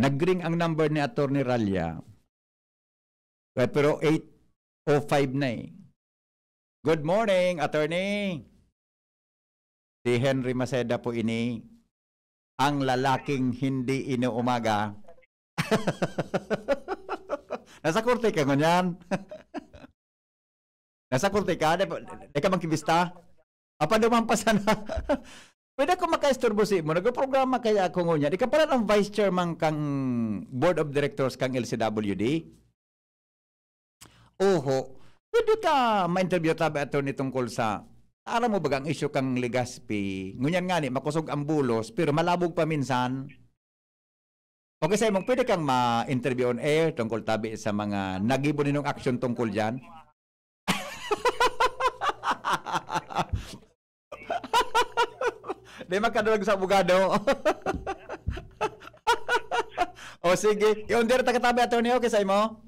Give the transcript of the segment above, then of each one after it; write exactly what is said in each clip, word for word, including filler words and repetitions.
Nag-ring ang number ni Attorney Ralya. Eh, pero eight oh five na eh. Good morning, Attorney. Si Henry Maceda po ini, ang lalaking hindi inuumaga. Nasa korte ka ngunyan? Nasa korte ka? Di, di ka magkibista? Apa duman pa sana? Pwede ako makaistorbo sa imo. Nagprograma kaya ako ngunyan. Ikaw pala ang vice chairman kang board of directors kang L C W D? Oho. Pwede ka ma-interview tabi, attorney, tungkol sa, aram mo ba ang issue kang Legazpi? Ngunyan nga ni, makosog ang bulos, pero malabog pa minsan. Okay, sa imong, pwede kang ma-interview on air tungkol tabi sa mga nagibo ninong action tungkol dyan? Di magkadalag sa abogado. O sige, i-under ta katabi, attorney, okay sa imo?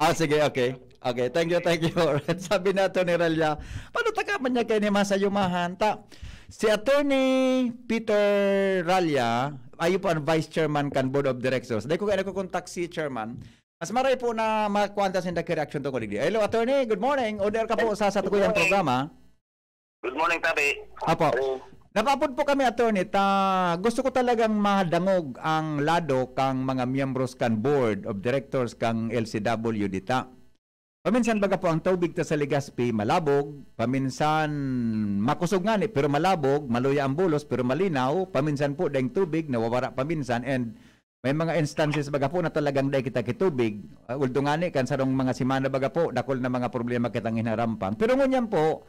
Ah, sige, okay. Okay, thank you, thank you. Alright, sabi na, Attorney Ralya, paano taka man niya kayo ni masayumahan? Ta, si Attorney Peter Ralya, ayo po ang vice chairman kan board of directors. Dahil ko kaya nakukontak si chairman, mas maray po na makuha ta sinda kay reaction to ko digdi. Hello, Attorney. Good morning. Order ka po sa, sa Good Tukuyang morning. Programa. Good morning, Tabi. Apo. Hello. Napaapod po kami, Attorney, ta gusto ko talagang madangog ang lado kang mga miyembros kan board of directors kang L C W dita. Paminsan baga po ang tubig ta sa Legazpi malabog, paminsan makosog ngani pero malabog, maluya ang bulos pero malinaw, paminsan po daing tubig nawawara paminsan, and may mga instances baga po na talagang dai kita kitubig. Ah, uldo ngani kan sarong mga semana baga po, dakul na mga problema kitang hinarampang. Pero ngunyan po,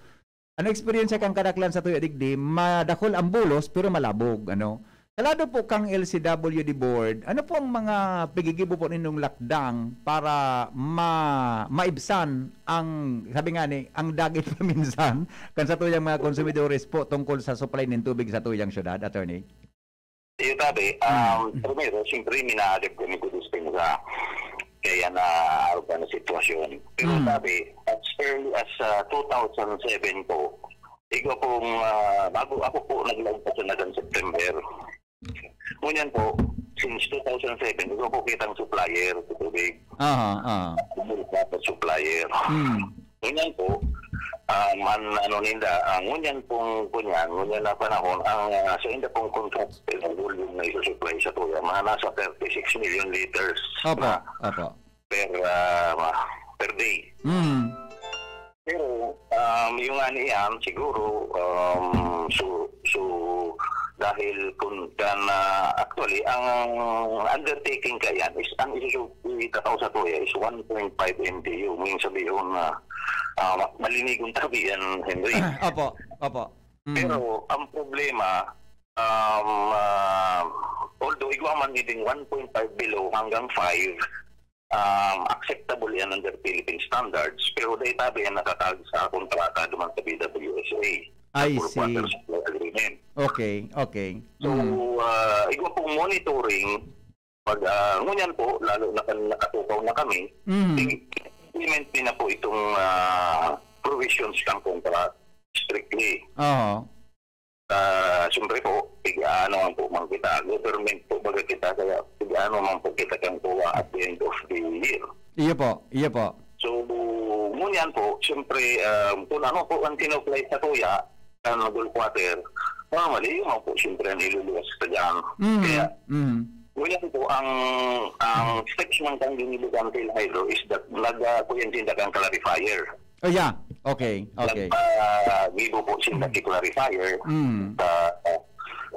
ang eksperyensya kan kadaklan sa tuya digdi, madakul ang bulos pero malabog, ano. Kalado po kang L C W D board, ano po ang mga pigigibo po ninyong lakdang para ma-, maibsan ang, sabi nga ni, ang dagit paminsan kan sa tuyang mga konsumidores po tungkol sa supply nin tubig sa tuyang syudad, attorney? Iyo, Tabi. Hmm. Um, primero, siyempre, minaalib kami ko gusto mo sa kaya na arog na sitwasyon. Pero Hmm. Tabi, as early as, ah, two thousand seven po, igwa pong, ah, bago ako po naglaog pa sa nagang September. Ngunyan po, since two thousand seven, igwa po kitang supplier sa tubig. Aha, aha. Supplier. Hmm. Ngunyan po, um, an-, ano ninda, ang ngunyan pong, kunyan, ngunyan na panahon, ang, ah, sa inda pong contract, ang volume na isusupply sa tuya, mga nasa thirty-six million liters Opo, na opo. per, ah, per day. Mm. Pero, um, yung nga niyan, siguro, um, so, so, dahil kun, kan, ah, actually, ang undertaking ka yan is, ang isusu-, itatao sa tuya is one point five M T U. May sabihon na, ah, ma-, malinigon tabi yan, Henry. Opo, opo. Mm. Pero ang problema, um, ah, although igwa man iding one point five below hanggang five, um, acceptable yan under Philippine standards, pero dai tabi yan nakatag sa kontrata duman sa P W S A, sa I Full see. Quarter Supply Agreement. Okay, okay. So, Mm. ah, igwa pong monitoring, pag, ah, ngunyan po, lalo na kan nakatukaw na kami, Mm. i-implement din na po itong, ah, provisions ng contract strictly. Oo. Ah, siyempre po, tig-ano man po man kita, government po baga kita, kaya tig-ano man po kita kan kuha at the end of the year. Iyo po, iyo po. So, ngunyan po, siyempre, um, kung ano po ang tinuplay sa tuya, ang Gold Quarter, normally, yun man po, siyempre, ang iluluwas sa dyan. Mhm, Kaya, mhm. ngunyan po, ang, ang steps ng Candinilo Until Hydro is that nag, ah, kuyan sinda kang clarifier. Oh, yeah. Okay, okay. Nagpagibo po sinda Mm. ki clarifier Mm. sa,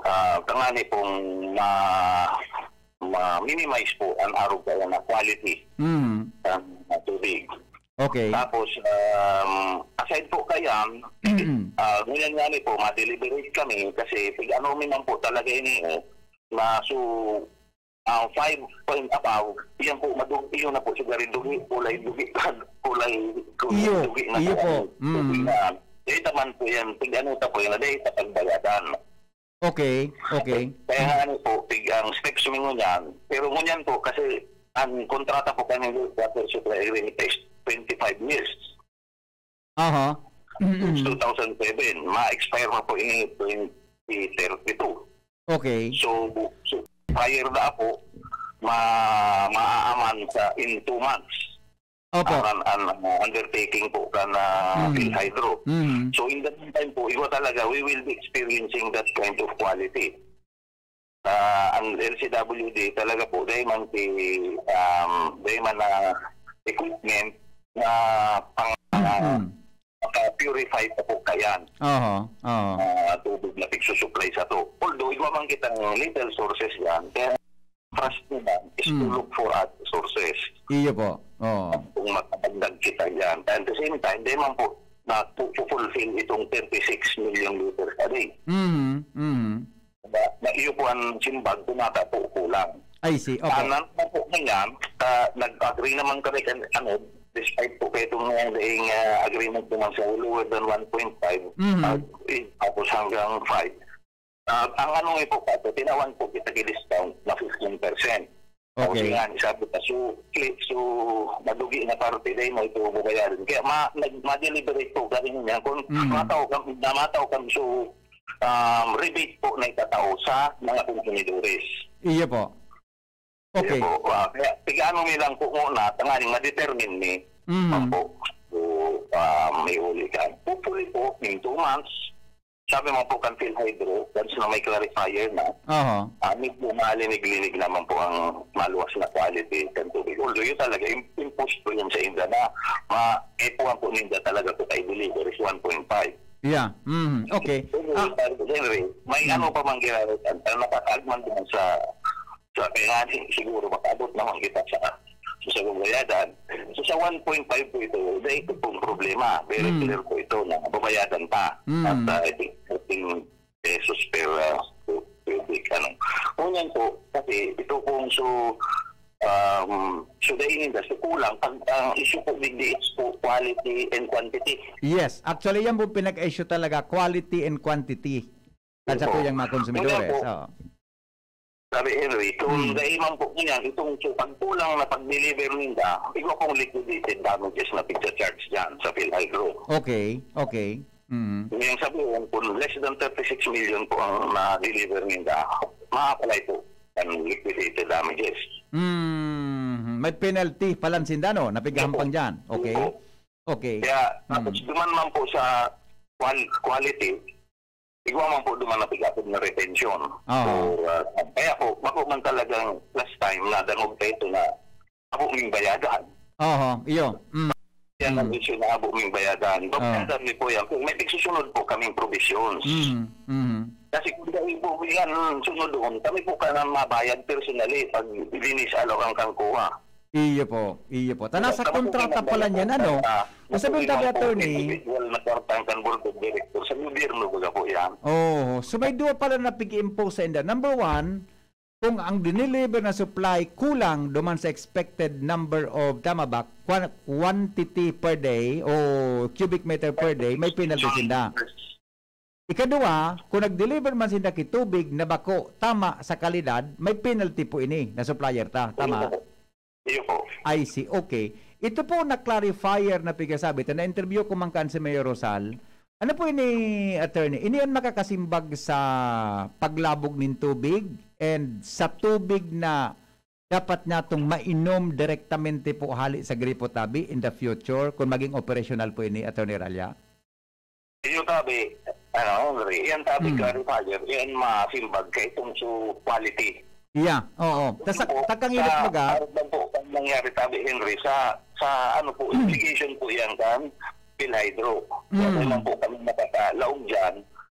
ah, tangani pong ma-, ma-minimize po ang arog kaya na quality Mm. ng tubig. Okay. Tapos, um, aside po kayan, ah, ngunyan nga ni po, ma-deliberate kami kasi pag ano mi man po talaga ini, eh, na so, ah, five point above, iyan po, madug-, iyon na po, sigarin dugi, kulay dugi, kulay, kulay Iyo, dugi na iyo po, po. Mm. Dugi na. Dahil naman po yan, pag ano ta po yan, dahil sa pagbayadan. Okay, okay. Kaya nga ano po, pig, ang steps mi ngunyan. Pero ngunyan po, kasi ang kontrata po kami ng water supply agreement is twenty-five years. Aha. Mm-mm. Two thousand seven, ma-expire pa po ini twenty thirty-two. Okay. So, so, prior na po, ma-, maaaman sa in two months. Opo. Ang, ang, ang, uh, undertaking po kan, uh, Mm. PhilHydro. Mm. So, in the meantime po, iba talaga, we will be experiencing that kind of quality. Ah, ang L C W D talaga po, dahil man si, um, dahil man na equipment na pang, ah, Mm. maka-purify pa po kayan. Oho, oho. Ah, tubig na pigsusupply sa to. Although, igwa man kitang little sources yan, kaya trust naman is to Mm. look for other sources. Iyo po. Oo. Kung makapagdag kita dyan. At the same time, di man po na fu-, fulfill itong thirty-six million liters a day. Mhm, mhm. Na, na iyo po ang simbag, tumata po kulang. I see. Opo. Tanan po ngayon, ta-, nag-agree naman kami kan, ano, despite po kay itong mga daing, ah, agreement naman sa lower than one point five, Mhm. ah, eh, tapos hanggang five. Ah, ang ano nga po, Pato, tinawan po kita ki-discount na fifteen percent. Tapos Okay. nga, sabi pa, so, ki-, so, madugi na parte, dahil mo ito babayaran. Kaya ma-, nag-, ma-deliberate po kami niya. Kung Mm. mataw kam-, na mataw kam, so, um, rebate po na itatao sa mga konsumidores. Iyo po. Okay. Iyo po. Ah, kaya, tig-ano mi lang po muna, tanganing ma-determine mi. Mm. Opo. So, ah, may uli ka. Hopefully po, in two months, sabi mo po kan PhilHydro, once na may clarifier na, Aha. ah, medyo malinig-linig naman po ang maluwas na quality kan tubig. Although yun talaga, im-, imposed po yun sa inda na ma-, eh, puwan po ninda talaga po kay deliver is one point five. Yeah. Mhm. Okay. Pero, Ah. Sir Henry, may Hmm. ano pa man ginagawa, ang, ang nakakaagman din sa, sa kaya nga, si-, siguro makaabot naman kita sa, sa, sa babayadan. So, sa one point five po ito, dahil ito pong problema. Very Hmm. clear po ito na babayadan pa. Hmm. At, ah, I think, thirteen pesos per, ah, cu-, cubic, ano. Ngunyan po, kasi ito pong so, um, so dahil ninda, so kulang, pag, ang issue po, digdi is po quality and quantity. Yes, actually, yan po pinag-issue talaga, quality and quantity. At sa Opo. tuyang mga konsumidores. Ngunyan po, Oo. Sabi Henry, kung Hmm. dahil man po ngunyan, itong so pagkulang na pag-deliver ninda, igwa pong liquidated damages na pigcha-charge dyan sa PhilHydro. Okay, okay. Mm. Yung sabi, kung less than thirty-six million po ang na-deliver ninda, ma-apply po ang liquidated damages. Mm. May penalty palan sinda, no? Napigahampang Opo. dyan. Okay. Opo. Okay. Kaya, tapos Mm. duman man po sa qual-, quality, igwa man po duman na pigahampang na retention. Oo. Or, ah, kaya po, bako man talagang last time na dangog kayo ito na abo ming bayadan. Oho, iyo. Mm. Yan ang Mm. issue na abo ming bayadan. Oo. Babayadan niyo po yan. Kung may pagsusunod po kaming provisions. Mm, mm. Kasi kung dahil po yan, sunod doon, kami po ka na mabayad personally pag linis alaw ang kangkuha. Iyo po, iyo po. Ta nasa Kami po kontrata pala niyan, ano? ah, Ang sabi ng tabi, attorney. Individual na kwarta ang kan board of director sa gobyerno, baga po yan. Oo. So, may duwa pala na pig-impose sa inda. Number one, kung ang diniliver na supply kulang duman sa expected number of, tama ba, quan-, quantity per day o cubic meter per day, may penalty sinda. Ikaduwa, kung nag-deliver man sinda ki tubig na bako tama sa kalidad, may penalty po ini na supplier ta, tama? Iyo po. Iyo po. I see. Okay. Ito po na clarifier na pigasabi, ta na-interview ko man kan si Mayor Rosal. Ano po ini, attorney? Ini an makakasimbag sa paglabog nin tubig and sa tubig na dapat natong mainom direktamente po hali sa gripo tabi in the future kung maging operational po ini, Attorney Ralya? Iyo tabi, ano, Henry, yan tabi Hmm. clarifier, yan masimbag kay itong su quality. Yeah, oo. Tas Ito po, takang init sa, baga. Ano ba po ang nangyari tabi, Henry, sa, sa ano po, Hmm. obligation po yan kan PhilHydro. Kaya Hmm. naman po kami nakakalaog dyan.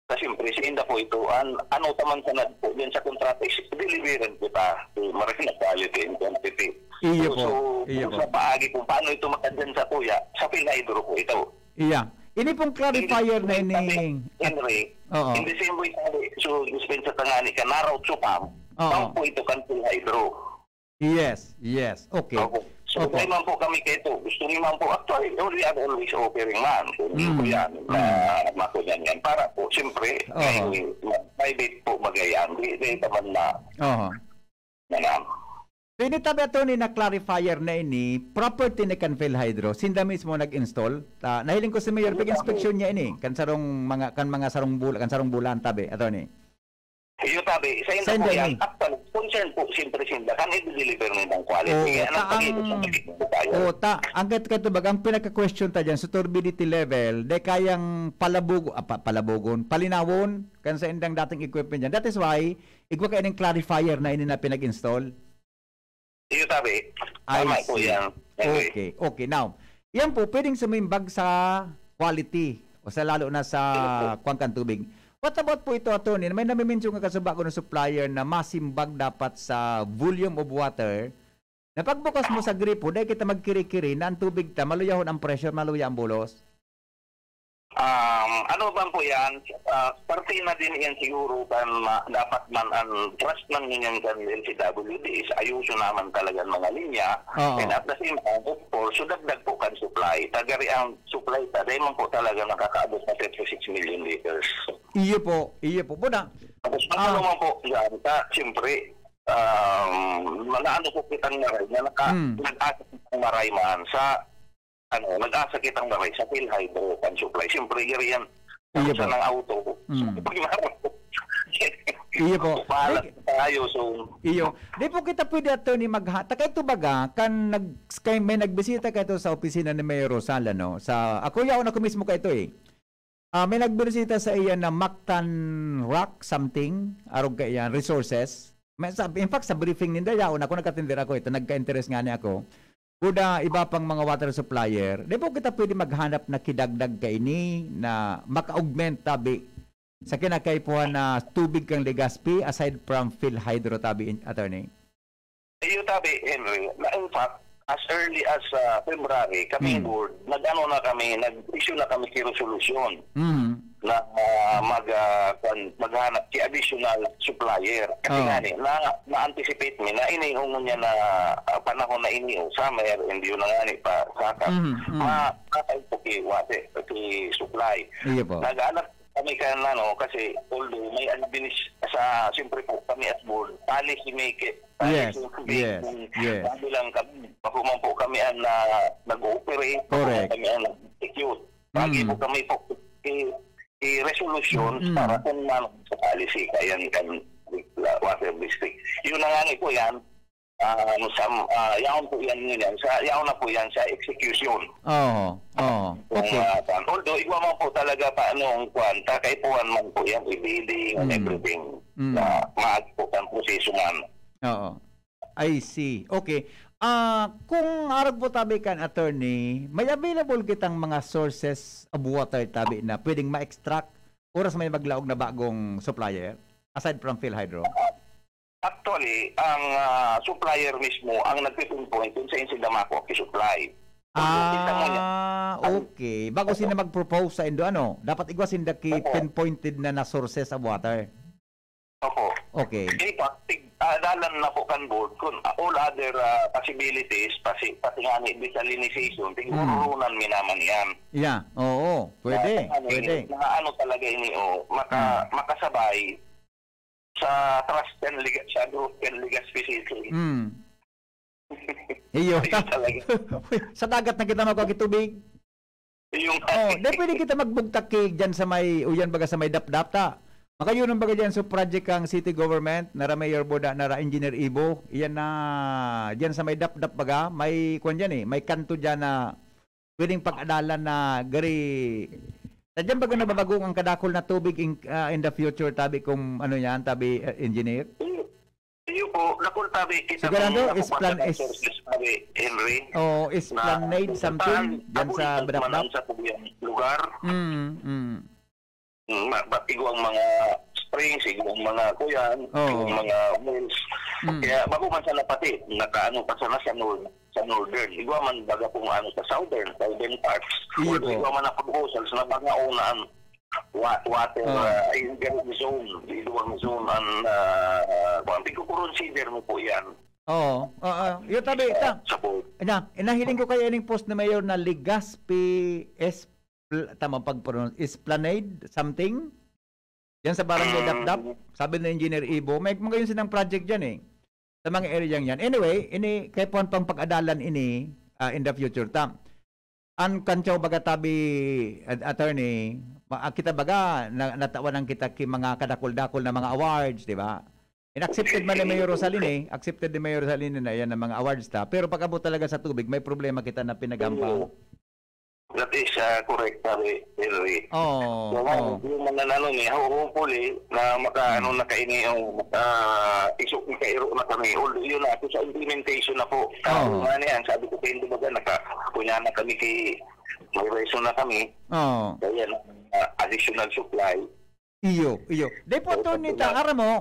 Kasi siyempre, si Inda po ito, an-, ano taman sa nag po, yan sa kontrata is deliveran kita. So, marami na quality and quantity. Iyo So, po. so, Iyo kung po. sa paagi kung paano ito makadyan sa tuya, sa PhilHydro po ito. Iya. Ini pong clarifier na Hindi, ini. Henry, Oo. in the same way, sabi, so, dispensa tangani ka, naraw tsukam, Oo. tao po ito kan PhilHydro. Yes, yes. Okay. Opo. So, Okay. may man po kami kay ito. Gusto niyo man po, actually, we are always offering man. Kung Mm. po yan, na Mm. makunan yan. Para po, siyempre, Oo. may, may private po magayan. Di, di naman na, Oo. na lang. So, ini tabi, attorney, na clarifier na ini, property ni kan PhilHydro. Sinda mismo nag-install. Ah, nahiling ko si Mayor, Hindi pag-inspeksyon po. niya ini. Kan sarong mga, kan mga sarong bula, kan sarong bulan, tabi, attorney. Yung tabi, sa inda Sa po inda yan, ni? Actually, concern po, siyempre, sinda, kan i-deliver nindang quality. Oo, Kaya ta ang, nagpag-iipon sa tayo. Oo, ta, ang kat-, katubaga, ang pinaka-question ta dyan, sa turbidity level, di kayang palabog-, ah, pa-, palabogon, palinawon, kan sa indang dating equipment dyan. That is why, igwa kayo ng clarifier na ini na pinag-install. Iyo, tabi. I Tama po see. yan. Anyway. Okay, okay. Now, yan po, pwedeng sumimbag sa quality o sa lalo na sa Ano po? kuwan kan tubig. What about po ito, attorney? May namimensyon ka kasi bago na supplier na masimbag dapat sa volume of water na pagbukas mo sa gripo, dahil kita magkiri-kiri na ang tubig ta, maluyahon ang pressure, maluya ang bulos. Um, ano bang po yan? Ah, parte na din yan siguro kan ma-, dapat man ang trust man ngunyan kan L C W D is ayuso naman talaga ang mga linya. Oo. And at the same time, of course, so dagdag po kan supply. Tagari ang supply ta, dahil man po talaga nakakaabot na thirty-six million liters. Iyo po, iyo po. Buna, Tapos Ah. ano naman po yan, ta, siyempre, um, mga ano po kitang maray na naka-, Hmm. nag-asa kitang maray man sa, ano, nag-asa kitang maray sa PhilHydro kan supply. Siyempre, gari yan, Iyo sa po. ng auto. Mm. Pag naro-, Iyo po. Bahala Like tayo, so Iyo. Di po kita pwede, attorney, magha-, ta kay ito baga, kan nag-, kay may nagbisita ka ito sa opisina ni Mayor Rosal, ano? Sa, ako, yaon ako mismo ka ito, eh. Ah, may nagbisita sa iya na Mactan Rock something, arog kaiyan, resources. May sab-, in fact, sa briefing ninda, yaon ako, nagkatender ako ito, nagka-interes nga ni ako. Kuda iba pang mga water supplier, di po kita pwede maghanap na kidagdag kaini na maka-augment tabi sa kinakaipuhan na tubig kang Legazpi aside from PhilHydro tabi, in-, attorney? Iyo tabi, Henry, na in fact, as early as, ah, February, kaming Hmm. board, nag-ano na kami, nag-issue na kami ki resolusyon Mhm. na, ah, mag, ah, kwan, maghanap ki additional supplier. Kasi Oo. nga ni, na, na-anticipate mi na ini, ngunyan na, ah, panahon na ini, o summer, hindi yun na nga ni, pa, saka, Mhm, mhm. ma-, makakain po ki, wate, ki supply. Iyo po. Nag-anak kami kan, ano, kasi although may administ-, sa, siyempre po, kami as board, policy maker, Yes, policy yes, making yes. body lang kami. Bako man po kami ang, ah, nag-ooperate, bako man Correct. kami ang nag-execute. Lagi Mm. po kami po i-, i-resolution Mm. para kung ano sa policy, kaya ni kan, ah, water district. Yun na nga ni po yan, ah, ano, sa, ah, yaon po yan ngunyan, sa, yaon na po yan sa execution. Oo, oo. Kung, Okay. ah, kwan. Although, igwa man po talaga pa, ano, ang kwan, kakaipuhan man po yan, i-bidding and Mm. everything, Mm. na maagi po ang proseso man. Oo. I see. Okay. Ah, kung arog po tabi kan attorney, may available kitang mga sources of water tabi na pwedeng ma-extract oras may maglaog na bagong supplier, aside from PhilHydro? Actually, ang, ah, supplier mismo ang nagpipinpoint kung saan sila makuha ki supply. Kung kita mo niya, Ah, ang okay. Bago sila mag-propose sa indo, ano, dapat igwa sinda ki Opo. pinpointed na, na sources of water. Opo. Okay. In fact, tig-, ah, dalan na po kan board kun all other, ah, possibilities, pasi-, pati nga ni desalinization, tig-, Mm. ururunan mi naman yan. Yeah, oo. Pwede, Na, ano, pwede. na ano talaga ini, oh, maka-, Mm. makasabay sa trust and lega-, sa group and Legazpi City. Mm. Iyo, Ayun ta-, talaga. Sa dagat na kita magkakitubig. Yung Oh, di pwede kita magbugtak ki dyan sa may, uyan baga sa may Dapdap ta. Makayunon baga dyan sa project kang city government, nara Mayor Boda, nara Engineer Ibo. Iyan na, dyan sa may Dapdap baga, may kwan dyan eh, may kanto dyan na pwedeng pag-adalan na gari. Sa dyan baga nababagong ang kadakol na tubig in, ah, in the future, tabi kung ano yan, tabi, ah, engineer? Iyo po, dakul tabi kita Sigurado, kung is plan-, napupasa ng is sources, tabi, Henry, Oh, is na planade something saan dyan sa abundant man Dapdap? ang sa pugyan lugar. Mm, mm. Mm, ma-, ba't igwang mga springs, igwang mga kuyan, Oo. igwang mga wells. Mm. Kaya bako man sana pati, nakaano pa sana sa north, sa northern. Igwa man baga kung ano sa southern, southern parts. Iyo Although po. igwa man ang proposals na mga unaan, wa-, water, Oo. ah, ay, yung zone, igwang zone, ang, ah, kung tigkukonsider mo po yan. Oo, oo. Yung tabi, ita. Sa board. Ina, inahiling ko kayo ining post ni Mayor na Legazpi Espl-, tama pag-pronounce, Esplanade, something? Yan sa Barangay Mm. Dapdap, sabi ni Engineer Ibo, may mga yun silang project dyan eh. Sa mga area yan. Anyway, ini, kaya po ang pang-pag-adalan ini, ah, in the future. Ta, An kantyaw baga tabi, at-, attorney, ma-, ah, kita baga, na, natawan ang kita ki mga kadakul-dakul na mga awards, di ba? And accepted man ni Mayor Rosaline eh. Accepted ni Mayor Rosaline na yan ang mga awards ta. Pero pag-abot talaga sa tubig, may problema kita na pinaghampa. That is, ah, correct, sabi, Henry. Oo, So, oo. yung mga ano, may ho-, hopefully, na maka, Hmm. ano na kaini yung, ah, isu-, makairo na kami. Although, yun na, sa implementation na po. Kaso Oo. nga niyan, sabi ko kayo, di ba, naka, kunya na kami kay, may reason na kami. Oo. Kaya, ah, additional supply. Iyo, iyo. Di po, Oo, Attorney, pati ta, na. aram mo,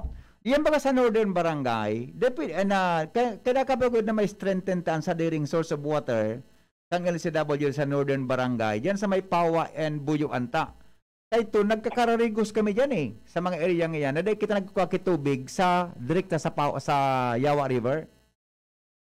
yan baga sa Northern Barangay, di pwede, ah, na, ka-, kada kapagod na may strengthen ta ang sadiring source of water, kang L C W sa Northern Barangay, diyan sa may Pawa and Buyo Anta. Kay ito, nagkakararigos kami diyan eh, sa mga area nga yan, na dahil kita nagkukuha ki tubig sa, direkta sa Pawa, sa Yawa River.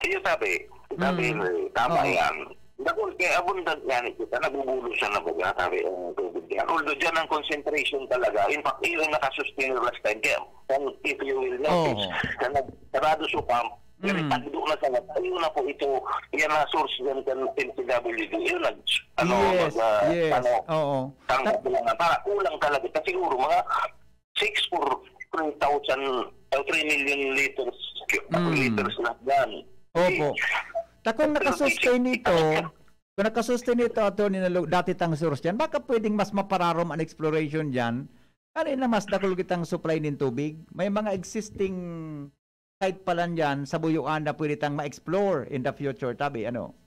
Iyo, sabi, sabi, Mm. eh, tama Oo. yan. Dako, kaya abundant nga ni kita, nabubulo siya na baga, sabi, ang tubig yan. Although dyan ang concentration talaga, in fact, even nakasustain last time, kaya, kung if you will notice, Oo. sa nag-, sarado sa pump, very Mm. tagdo na sa nag-, ayun na po ito, yan na source dyan sa M C W D. Yun, nag-, ano, Yes, mag, ah, yes. ano, Oo. tanggap Ta- lang na, para kulang talaga. Kasi siguro, mga six or three thousand, o three million liters, Mm. liters na yan. Opo. Ta kung nakasustain ito, kung nakasustain ito, Attorney, na lo-, dati tang source dyan, baka pwedeng mas mapararom ang exploration dyan. Ano yun na mas dakul kitang supply nin tubig? May mga existing site pala dyan sa Buyuan na pwede tang ma-explore in the future, tabi, ano?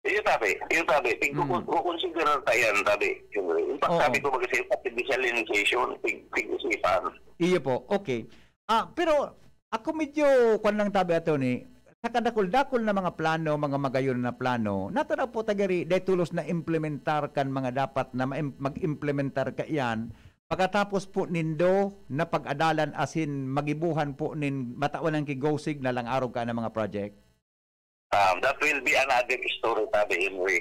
Iyo, tabi. Iyo, tabi. Tig-, Mm. kukonsiderar ta yan, tabi. In fact, Oo. sabi ko, baga sa iyo, pati desalinization, tig-, tig-isipan. Iyo po. Okay. Ah, pero ako medyo, kwan lang tabi, Attorney, sa kadakul-dakul na mga plano, mga magayon na plano, natanaw po tagari, dahil tulos na implementar kan mga dapat na ma-im-, mag-implementar kaiyan, pagkatapos po nindo na pag-adalan asin magibuhan po nin matawan ang kigosig na lang arog ka ng mga project? Um, that will be another story, sabi Henry.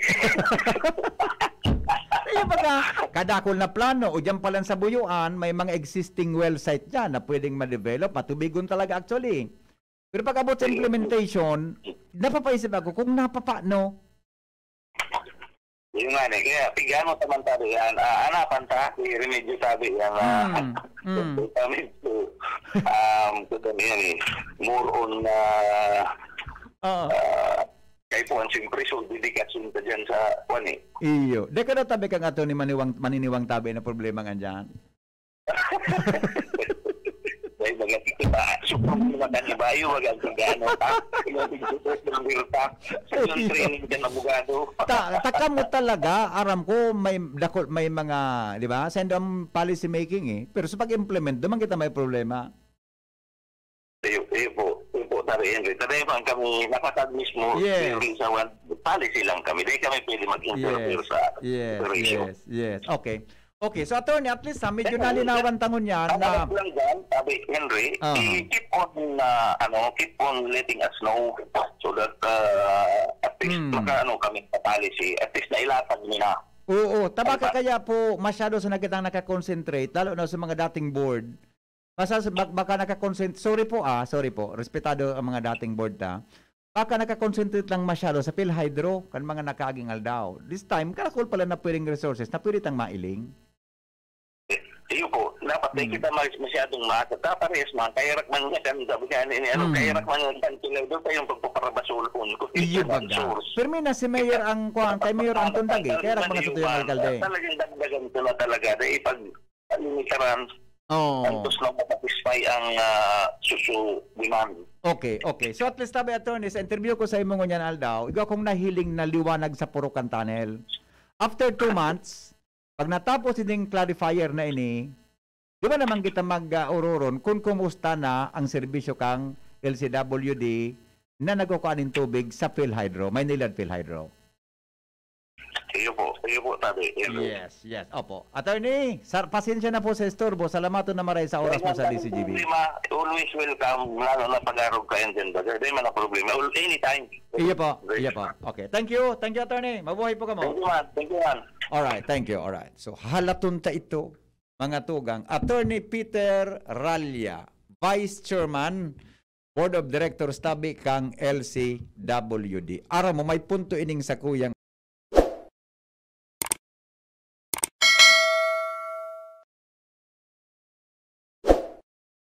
Kaya baga, kadakul na plano, o dyan pa lang sa Buyuan, may mga existing well site dyan na pwedeng ma-develop, matubigon talaga actually. Pero pag abot sa Ayun. implementation, napapaisip ako kung napapano. Yun nga, eh. Kaya, pigano naman tayo yan. Ah, anapan ta, i-remedyo tayo yan, ah, Mm, mm. Kami po, um, kung ano yan, eh, more on, ah, Oo. ah, kay Juan, siyempre, so, dedikasyon ka dyan sa, kwan, eh. Iyo. Di ka na tabi kang ato ni Maniwang, Maniniwang Tabi na problema nga dyan? May mga tito ba? Suprong mga kanibayo, wag ang pagano, ta? Yung tigsutos ng birta. Sa yung Iyo. training dyan, abogado. Ta-, takam mo talaga, aram ko, may dakul, may mga, di ba? Send ang policy making eh. Pero sa pag-implement, duman kita may problema. Iyo, iyo po. Iyo po, Sir Henry. Tabi man kami, nakatag mismo, Yes. yung sa one, policy lang kami. Di kami pwede mag-interfere Yes. sa Yes. operation. Yes. Yes. Okay. Okay. So, Attorney, at least, ha, medyo Teka, nalinawan tangon yan ang na alam ko lang dyan, sabi, Henry, Aha. i-, keep on, ah, ano, keep on letting us know so that, ah, at least Hmm. maka-, ano, kami sa policy, at least nailatag nila. Oo. Tabaka Ang ba- kaya po, masyado sa nakitang nakakonsentrate, lalo na sa mga dating board, Basta sa, bak-, baka nakakonsen-, sorry po, ah, sorry po. Respetado ang mga dating board ta. Baka nakakonsentrate lang masyado sa PhilHydro kan mga nakaaging aldaw. This time, karakol pala na pwedeng resources na pwede tang mailing. Iyo po, dapat di Hmm. kita mas-, masyadong maasa. Kaparehas man, kaya rak man nga kan, sabi nga ni, ni ano, Hmm. kaya rak man nga kan sila doon pa yung pagpaparabasulon ko. Iyo Ito ang baga. source. Pero may na si Mayor ang, kuwan, kay Mayor Anton Tagle, kaya rak mga sa tuyang alkalde. Talagang dagdagan ko na talaga. Dahil pag Limitaran, Oo. antos na masatisfy ang, ah, susu demand. Okay, okay. So at least, tabi, Attorney, sa interview ko sa imo ngunyan aldaw, igwa kong nahiling na liwanag sa Purok kan Tunnel. After two months, pag natapos ining clarifier na ini, di ba naman kita mag, ah, ururon kung kumusta na ang serbisyo kang L C W D na nagkukuha nin tubig sa PhilHydro, Maynilad PhilHydro? Iyo po, iyo po, tabi. Iyo po. Yes, yes. Opo. Attorney, sar-, pasensya na po sa istorbo. Salamaton na maray sa oras mo sa Wala D C G B. Problema. Always welcome, lalo na pag-arog kayo dyan, brother. Di man ang problema. All, anytime. Iyo po, Great. iyo po. Okay. Thank you. Thank you, Attorney. Mabuhay po kamo. Thank you, man. Thank you, man. Alright, thank you. Alright. So, halaton ta ito, mga tugang. Attorney Peter Ralya, Vice Chairman, Board of Directors tabi kang L C W D. Aram mo, may punto ining sakuyang